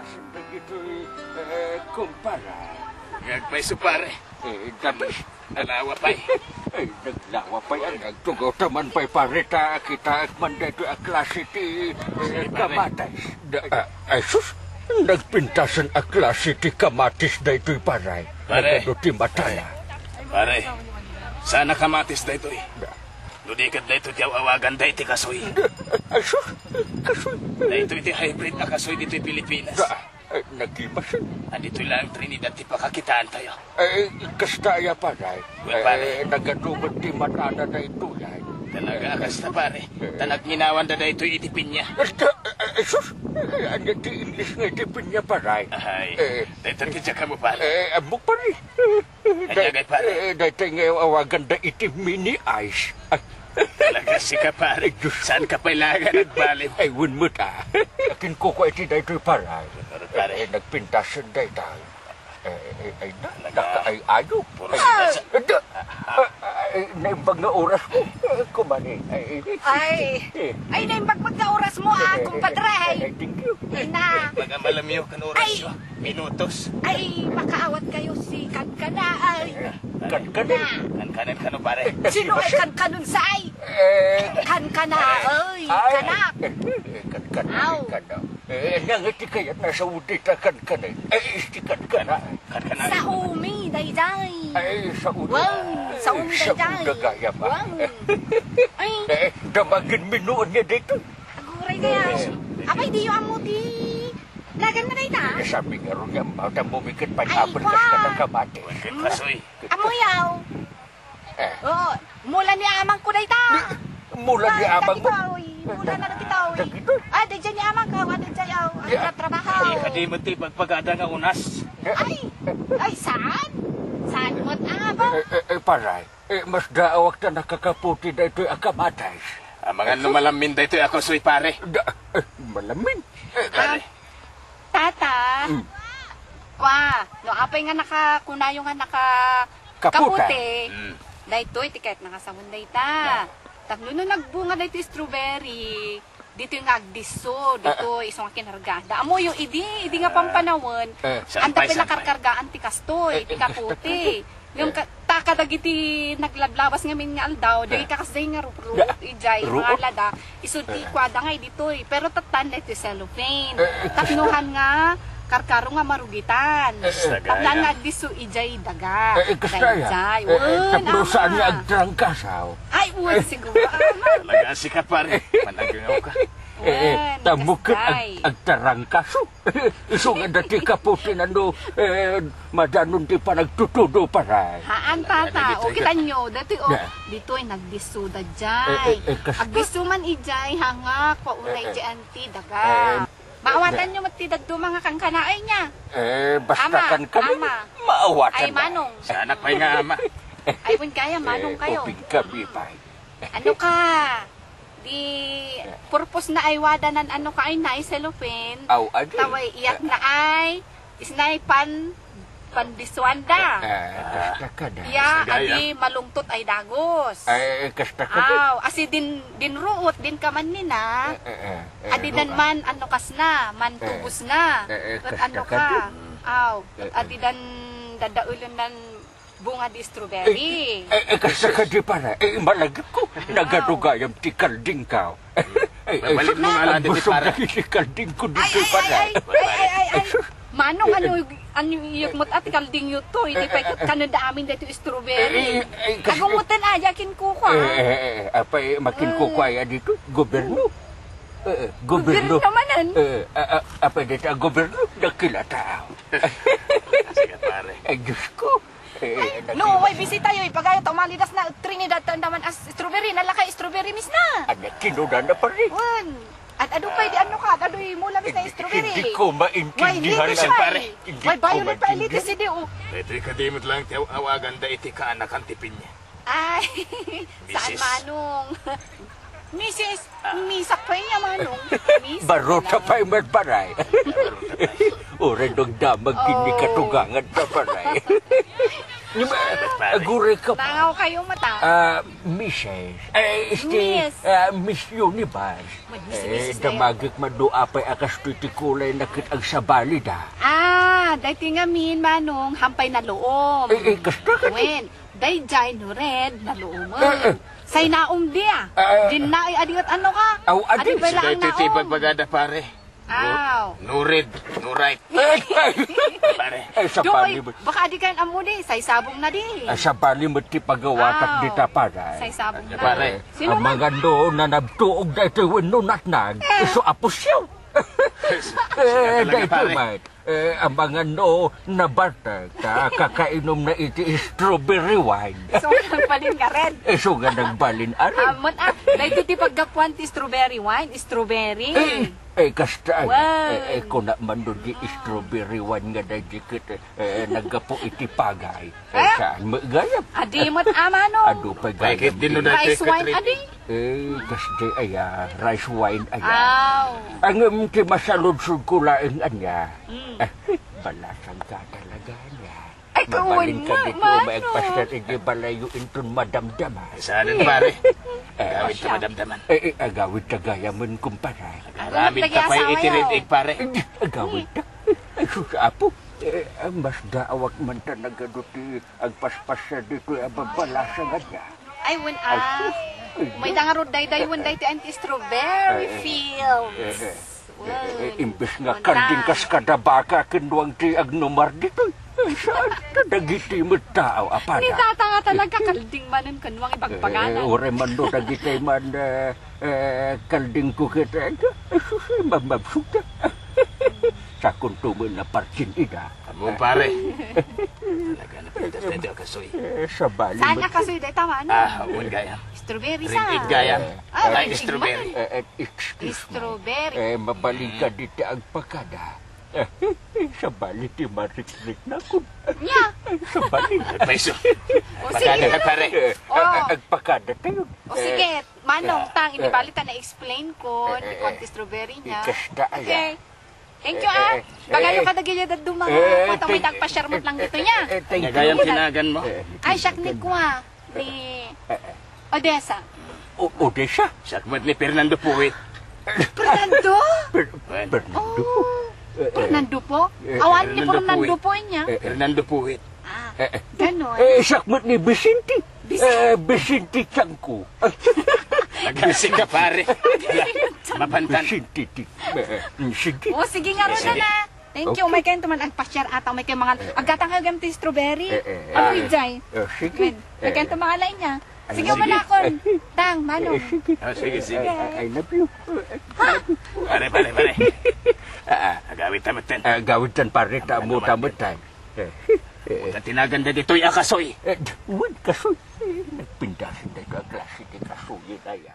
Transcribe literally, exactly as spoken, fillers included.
Dagitoy, eh, kumpara. Ngagpayso, pare. Eh, dapis. Nalawa pay. Eh, naglawa pay. Ang nagtugaw taman pay, pare, ta kitaek man daytoy a klase ti, eh, Sige, pare. Kamatis. Da, ah, ay, sus, nagpintasan a klase ti kamatis daytoy, pare. Pare. Nagado ti matana. Pare, sana kamatis daytoy. Da. No di ket daytoy ti aw-awaganda iti kasoy. Ay, sus, kasoy. Daytoy ti hybrid a kasoy ditoy Pilipinas. Da, eh, nagimasin. Aditoy laeng Trinidad ti pakakitaantayo. Eh, kasta aya, pare. Well, pare. Eh, nagado met ti matana daytoy, ay. Talaga, kasta, pare. Eh. Ta nagminawanda daytoy iti pinya. Kasta, eh, eh, sus, eh, ania ti English nga iti pinya, pare? Ahay. Eh. Daytoy ti diak ammo, pare. Eh, ammo, pare. Kaniagay, pare? Eh, daytoy nga awaganda iti mini ice. Talaga sika, pare. Ay, Diyos ko. Saan ka pay laeng agbaliw? Ay, wen met, ah. Akin kuko iti daytoy, pare. Pare, pare. Eh, nagpintasan daytoy. Eh, eh, ay, na, Talaga. naka-ay-ayo. Puro Ay, pintasan. Ay, da, ah, ah, ay, naimbag nga oras ko. Eh, kumani. Ay, Ay, eh, ay, naimbag met nga oras mo, ah, eh, eh, kumpadre, ay. eh, thank you. Ay, na. Pagamalam yo kan oras Ay. yo. Minutos. Ay, makaawat kayo si Kankana, ay. Kankana. Kankanan kano, pare? Sino ay kankanon sa ay? Eh. Kankana, ay, ay. Kanak. Eh, kankana, Aw. kanak. Eh, ania nga ti kayat na sa udi ta kankana? Eh, isti kankana. Kankana. Sa umi, dayday. Ay, sa udi. Wow, sa umi, Sa dayday. uda gayam, ah. Wow. Ay. Eh, damagin minuon niya dito. Aguray kaya. Apay, di yo ammo ti Lagan mo na ita? Eh, sabi nga ron nga, mata mo mikit pa Ay, abot kwa. kas ka ng kamati. Wen ket kasoy. Amoy, aw. Eh. Oo, mula ni amang ko na ita. Mula ni Ay, amang mo? dagito, oy. Mula na dagito, oy. Dagito? Ah, di dyan ni amang ko. Ano dyan, aw? Ang Ya. trabaho. Eh, kadi mo ti pagpagada nga unas. Ay, ay, saan? Saan mo, ah, ba? Eh, eh, eh, paray. Eh, mas daawak ta nakakaputi daytoy a kamatis. Amangan no malamin daytoy a kasoy, pare. Da, eh, malamin? Eh, Ah, pare. Tata. Mm. Kwa, no apay nga nakakunayo nga naka Kaputi. kaputi. Mm. Daytoy, ti ket nakasawen dayta. Yeah. Tapno no nagbunga daytoy strawberry, ditoy nga agdisso, Ah, ah. ditoy, isu nga kinargada. Amoyo, idi, idi nga Ah. pampanawen, Eh. Saan anta pay, saan pay? pinakarkargaan ti kastoy, Eh, ti eh, kaputi. Ngem ka-, ta kadagiti naglablabas ngamin nga aldaw, dagiti Eh. kakasdiay nga ruot-ruot, Da-, idiay, ruot? mga lada, isu ti Eh. kuada nga iditoy. Pero tattan daytoy cellophane. Eh, eh, Tapno kas- han nga karkaro nga marugitan. Eh, eh. Tapno han nga agdisso idiay daga. Eh, eh, kasta ya. Daydiay. Eh, eh, Wen, tapno saan nga ama. agtrangkasaw? Ay, wen, siguro, ama. Talaga sika, pare. Managangaw ka. Eh, eh, Wen, ta bukod ag-, kastay. agtarangkaso. Isu nga dati kaputi nano, eh, madanon ti panagtutudo, paray. Haan, tata. Ano ditoy O, ka- kitanyo, dati, o, Yeah. ditoy nagdisso daydiay. Eh, eh, eh, kas- Agdisso man idiay, hangak, paunay Eh, eh. diay anti, daga. Eh, eh. Maawatanyo met ti dadduma nga kankanaay niya. Eh, basta Ama, kankana, ama. maawatan Ay, na. manong. Saanak pay nga ama. Ay, wen kaya, manong Eh, kayo. Upig kami, pay. Ano ka? Di purpose na ay wadanan ano ka ay na cellophane. Aw, adi. Taway iyat na ay isnay pan pandiswanda. Ah, kasta ka da. Ya, Kasta gaya. adi malungtot ay dagos. Ay, kasta ka da. Aw, asi din, din ruot din ka man nina. Eh, eh, eh, eh, Adi dan ruot. man ano kas na, man Eh. tubos na. Eh, eh, Ket kasta ano ka ka. da. Aw, Eh, eh. adi dan dadaelen nan bunga di strawberry. Eh, eh, eh, kasta ka di, pare. Eh, malagip ko. Nagadugayam ti kalding ka. Eh, eh, Babalik mo nga lang, busog pare. na ti kalding ko di, Ay, ay, pare. ay, ay, ay, ay, ay, ay. Eh, sus. Manong, ano, ano iyok met at kalding yu to? Iti Eh, pay eh, ket eh. kanen da amin dito strawberry. Eh, eh, eh, kas- Agumutan aya kin kuko, Eh, ah. eh, eh, apay, makin Eh. kuko aya dito? Gobyerno. Eh, eh, gobyerno. Gobyerno manen. Eh, eh, ah, ah, apay dito ang gobyerno? Nagkilata. Sige, pare. Ay, Diyos ko. Eh, Ay, eh, no, naging way bisita yo, ipagayo ta umalidas na Trinidad ta andaman as strawberry, nalakay strawberry miss na. Ano, kinunan na, pare? Wen. At adu pay di ano ka, at aduy mula miss na Hindi, strawberry. hindi ko maintindihan Ay, Lito, ang pare. Hindi Way ko bayo na maintindihan. pailitis, hindi, oh. Daytoy kadi met lang ti aw-, awagan da iti kaanakan ti pinya. Ay, saan Misis. manong? Misis, Ah. misak pa niya, manong. Misis Baro na ta lang. pay met, paray. Baro ta pay. Uray dong damag kini Oh. katugangan ta, paray. Aguray ka pa. Nangaw kayo mata. Ah, Missus. Eh, este, Miss. Ah, Miss Universe. Mag-Miss, eh, Missus na yan. Damagek man no apay a kastoy ti kulay na ket agsabali da. Ah, daytoy ngamin, Manong, hampay naluom. Eh, eh, kasta ka. Wen, daydiay no red, naluom. Eh, eh. Say naom di, ah. Eh, eh. Dinna ay adiot ano ka? Aw, adi. Adi ba laang naom? Daytoy ti ibagbagada, pare. Aw. No, no red, no right. Ay, ay. Pare. Ay, sa Doy, pali mo. Baka adi kayan ammo di, say sabong na di. Ay, sa pali mo ti pagawatak. Aw. Di ta, pare. Say sabong na. Pare. Sino man? Amangan no nanabtuog daytoy wenno natnag, eh, isu a pusyo. Eh, talaga, daytoy pare. Man. Eh, amangan no nabartek ta kakainom na iti strawberry wine. So, nagbalin ka red. Eh, so nga nagbalin, are. Amon, ah, daytoy ti paggapuan ti strawberry wine, strawberry. Eh, eh, kasta, ay, wine. Eh, eh, kuna man no di strawberry wine nga daydi ket, eh, naggapu iti pagay. Eh, saan met gayam? Adi met amano. Adu pay gayam. Rice wine, adi? Eh, kasdi aya, rice wine aya. Aw. Ngem ti masaludsod ko laeng ania. Mm. Eh, balasang ka talaga ania. Ay, mabalin ka dito, Mano. Maagpastar iti balayyo inton madamdama. Saan, pare? Eh, agawid ta madamdaman. Eh, eh, agawid ta gayamen, kumpare. Aramid ta pay iti red egg, pare. Eh, agawid ta. Ay, sus, apo. Eh, mas daawak man ta nagadu ti agpaspasya ditoy a babalasang ania. Ay, wen, ah. Ay, sus. Mayda ngarud daydayawen daytoy a strawberry fields. Eh, eh, eh, imbes nga kalding kas kada baka ken nuang ti agnumar ditoy. Ay, saan? Kadagiti met tao a pada. Ni tata nga talaga kalding manen ken nuang ibagbagana. Eh, uray man no dagiti man, eh, eh, kalding ko ket, eh, ay, sus, eh, mabmabsog ta. Sakonto met a partin ida. Ammo, pare. Talaga, napintas na di a kasoy. Eh, sabali met. Saan a kasoy dayta, Mano? Ah, awan gayam. Strawberry sa. Red egg gayam. Ah, ay, red egg strawberry. Eh, eh, excuse me. Strawberry. Eh, mabalin ka dita agpakada. Eh, sabali ti marikrik na kun. Nya. Sabali. Ay, paiso. O, sige. Pakada ka, pare. Eh, oh, agpakada tayo. O, sige. Manong, tang, eh, inibali ta na-explain ko, eh, eh, eh, konti strawberry nia. Ikasta, aya. Okay. Thank you, eh, ah. Eh, eh, pagayo eh, kadagiti dadduma nga, eh, eh, mata, may thank-, nagpa-share met lang dito nia. Eh, eh, thank you. Gayam tinagan mo. Eh, eh, ay, siak ni kua, ni, eh, eh, Odessa. O-, Odessa? Siak met ni Fernando Puwit. Fernando? Fer-, wen. Fernando po. Oh, eh, eh, Fernando po? Eh, awan ni Fernando Puwit. Fernando po nia? Eh, eh. Fernando Puwit. Ah, eh, eh, ganon. Eh, siak met ni Vicente. Vicente. Eh, Vicente Tiangco. Nagbisi ka, pare. Mapantan. Vicente Ti-, eh, eh, sige. O, sige nga, eh, sige. Rona na. Thank you. Okay. May kayo naman agpa-share ata. May kayo mga, eh, eh, aggatang kayo gayam ti strawberry. Eh, eh, eh. Ano, eh, Jay? Eh, sige. May kayo naman alay niya. Ay, sige, sige. Manakon. Tang, Manong. Eh, sige. Ah, sige, sige. Eh, eh, I love you. Pare, pare, pare. Ah, ah. Agawid ta met ten. Ah, agawid ten, pare, ta mo ta met ten. Eh, eh, eh. Tinagan dagitoy a kasoy. Eh, d-, wen, kasoy. Eh, nagpindasan dagitoy a klase ti kasoy, kaya.